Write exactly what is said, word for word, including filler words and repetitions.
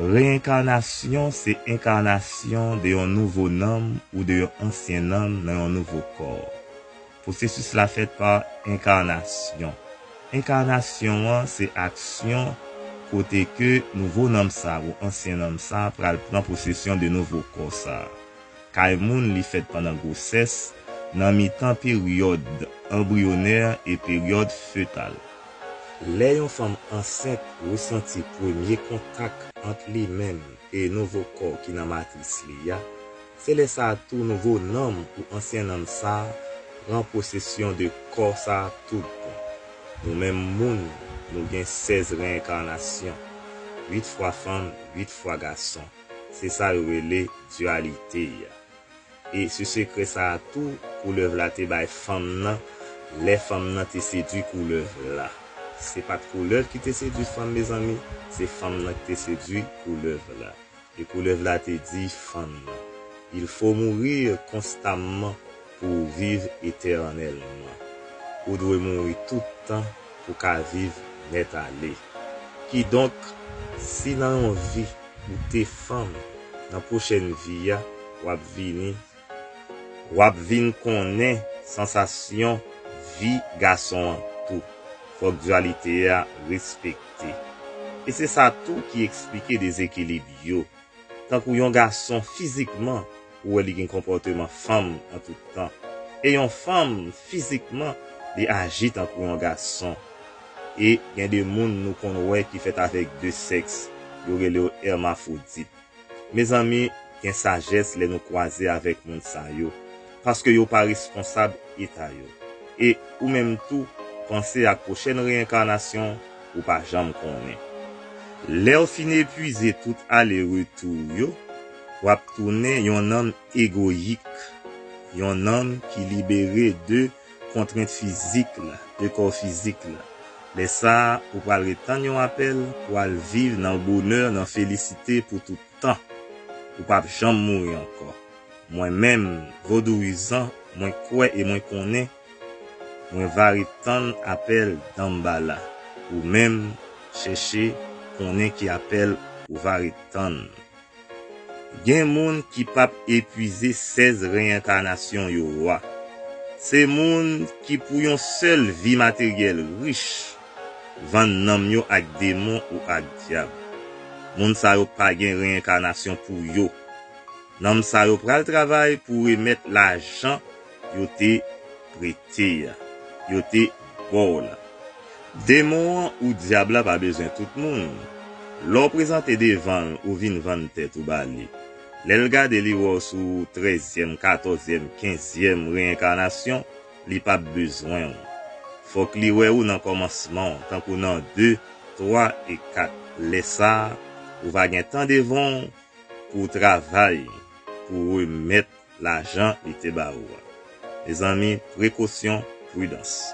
Reyenkanasyon se enkanasyon de yon nouvo nanm ou de yon ansyen nanm nan yon nouvo kò. Pwosesis la fèt pa enkanasyon. Enkanasyon an se aksyon kote ke nouvo nanm sa ou ansyen nanm sa pral pran posesyon de nouvo kò sa. Kay moun li fèt pandan gwosès, nan mitan peryòd anbriyonè e peryòd fetal. Lè yon fanm ansent resanti premye kontak ant li menm e nouvo kò ki nan matris li a, se lè sa a tou nouvo nanm ou ansyen nanm sa a pran posesyon de kò sa a tout bon. Nou menm moun, nou gen sèz reyenkanasyon, uit fwa fanm, uit fwa gason. Se sa yo rele diyalite a. E se sekrè sa a tou koulèv la te bay fanm nan, lè fanm nan te sedwi koulèv la. Se pa t koulèv ki te sedwi fanm, mezanmi, se fanm nan ki te sedwi koulèv la. E koulèv la te di fanm nan, "Il faut mourir constamment pour vivre éternellement." Ou dwe mouri tout tan pou ka viv nèt ale. Kidonk, si nan yon vi ou te fanm, nan pwochèn vi a, w ap vini, w ap vin konnen sansasyon vi gason an tou. Fòk diyalite a respekte. E se sa tou ki eksplike dezekilib yo. Tankou yon gason fizikman, ou wè li gen konpòteman fanm an tout tan. E yon fanm fizikman, li aji tankou yon gason. E gen de moun nou konn wè ki fèt avèk de sèks, yo rele yo èmafwodit. Mezanmi, gen sajès lè nou kwaze avèk moun sa yo, paske yo pa responsab eta yo. E ou menm tou, panse ak pwochèn reyenkanasyon, ou pa janm konnen. Lè w fin epuize tout ale retou yo, w ap tounen yon nanm egoyik, yon nanm ki libere de kontrent fizik la, de kò fizik la. Lè sa a, ou pral ret tann yon apèl pou al viv nan bonè, nan felisite pou tout tan. Ou p ap janm mouri ankò. Mwen menm, vodouyizan, mwen kwè e mwen konnen, mwen va ret tann apèl Danmbala. Ou menm, chèche konnen ki apèl ou va ret tann. Gen moun ki p ap epuize sèz reyenkanasyon yo a. Se moun ki pou yon sèl vi materyèl rich, vann nanm yo ak demon ou ak dyab. Moun sa yo pa gen reyenkanasyon pou yo. Nanm sa yo pral travay pou remèt lajan yo te prete a, yo te ba w la. Demon an ou dyab la pa bezwen tout moun. Lè w prezante devan l, ou vin vann tèt ou ba li. Lè l gade li wè w sou trèzyèm, katòzyèm, kenzyèm reyenkanasyon, li p ap bezwen w. Fòk li wè ou nan kòmansman w, tankou nan de, twa e kat. Lè sa a, ou va gen tan devan w pou w travay, pou w remèt lajan li te ba ou a. Mezanmi, prekosyon, pridans.